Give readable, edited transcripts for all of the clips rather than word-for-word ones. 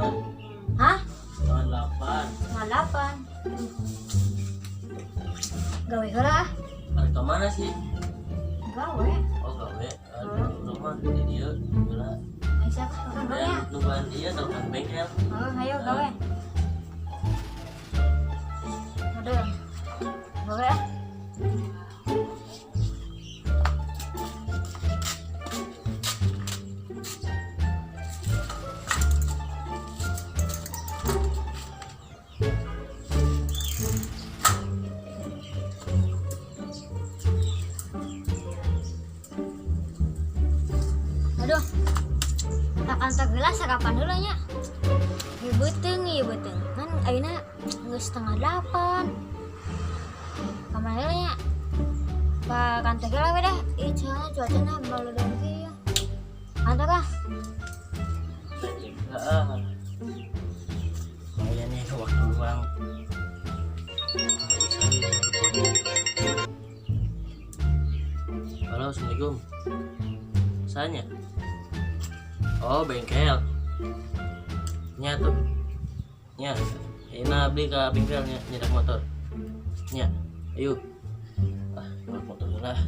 8. Hah? Setengah 8. Setengah 8. Gawe heula ah. Arek ka mana sih? Gawe. Oh, gawe. Aduh, rumah di dieu heula. Ayo siapa? Makan gawe ya. Nungguan ieu telepon bengkel. Oh, ayo gawe. Aduh. Gawe ah. Aduh, tak gelas sarapan dulu nya. Ieu beuteung, ieu beuteung. Kan ayeuna geus setengah 8. Ka mana heula nya? Ka kantor heula we dah. Ih, cenah cuacana baludang kieu. Kantor ah. Heeh. Lumayan nih waktu luang. Halo, assalamualaikum. Sanya. Oh, bengkel. Nya tuh. Nya. Ini abdi ke bengkelnya nyedak motor. Nya. Ayo. Ah, motor lah.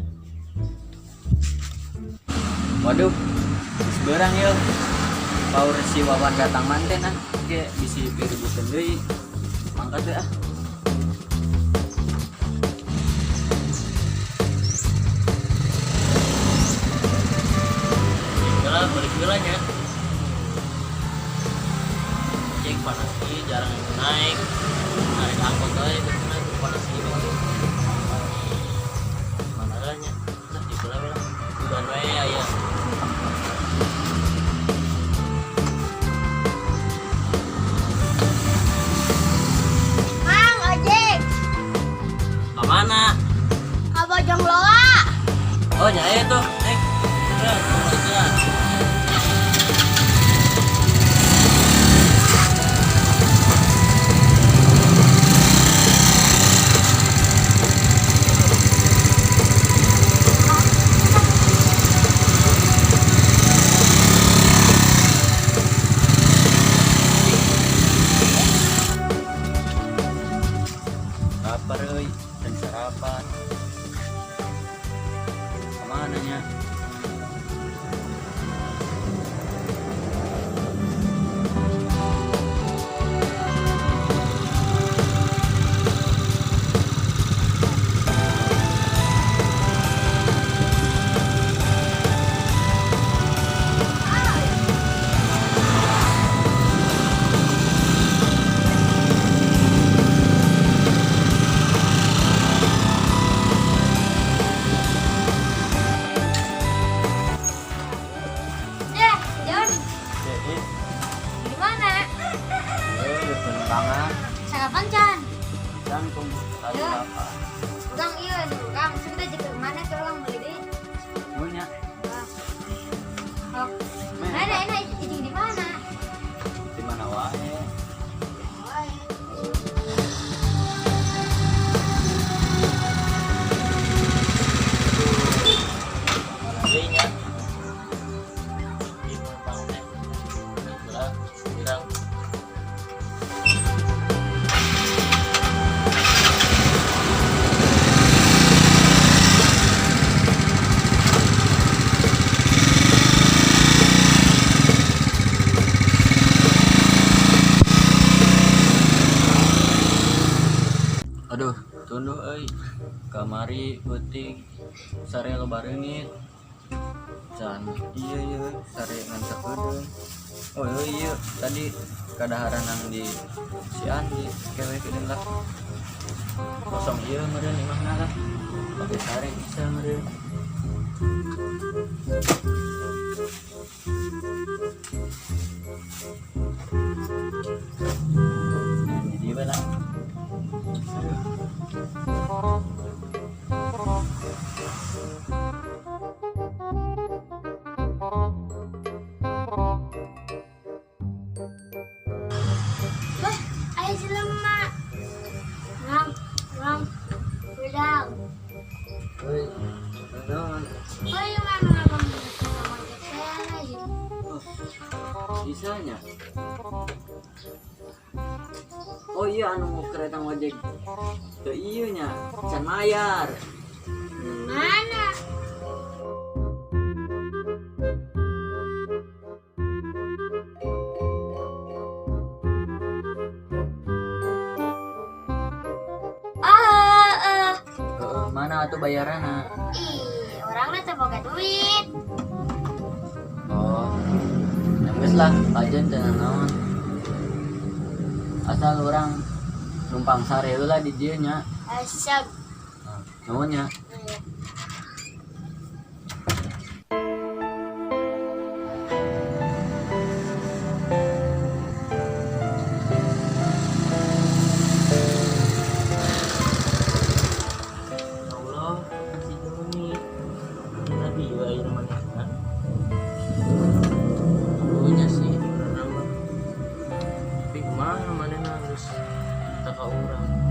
Waduh, geus beurang yeuh. Paur si Wawan datang manten ah, ge bisi diribukeun deui. Mangkat teh ah. Heula balik heula nya. Cek panas ieu jarang yang naik. Narik angkot euy, bener panas ieu banget. Mana heula nya? Nah, di heula we lah. Udah we aya. Mang, ojek. Ka mana? Ka Bojong Loa. Oh, nya aya tuh. Naik. Udah, balik heula. Lapar euy, dan sarapan. Kemana nya? Deh, John, Jadi, di mana? euy, penerbangan. Sarapan can. Dan tadi Ya. apa? Urang ieu nu urang sudah jeung mana ke urang meuli deui. Munya. Oh. Mana enak ijing di mana? Di mana wae? Oh, Deui nya. Di penumpang teh. Heula, birang. Aduh, tunduh euy. Kamari beuting sare loba reungit. Can iya iya sare ngan sakedeung. Oh iya iya tadi kadaharan nang di si Andi kewe kedeung lah. Kosong ieu meureun imahna lah. Pake sare bisa meureun. Jadi we lah. Aduh. Wah, aya jelema. Mang, mang, bedang. Euy, naon? Oh iya, mang, mang, mang, ojek saya lagi. Oh, bisanya. Oh iya anu kereta ngojek. Teu ieu nya, can mayar. Mana? Ah, ah. Heeh, mana atuh bayaranna? Ih, orangnya teu boga duit. Oh. Ya geus lah, kajen teu naon. Asal urang numpang sare heula di dieu nya. Asap. Nah, nuhun nya. Iya. Ya Allah, si Joni. Tadi juga air manehna. Dulunya sih bener mah. Tapi kumaha manehna geus teu ka urang.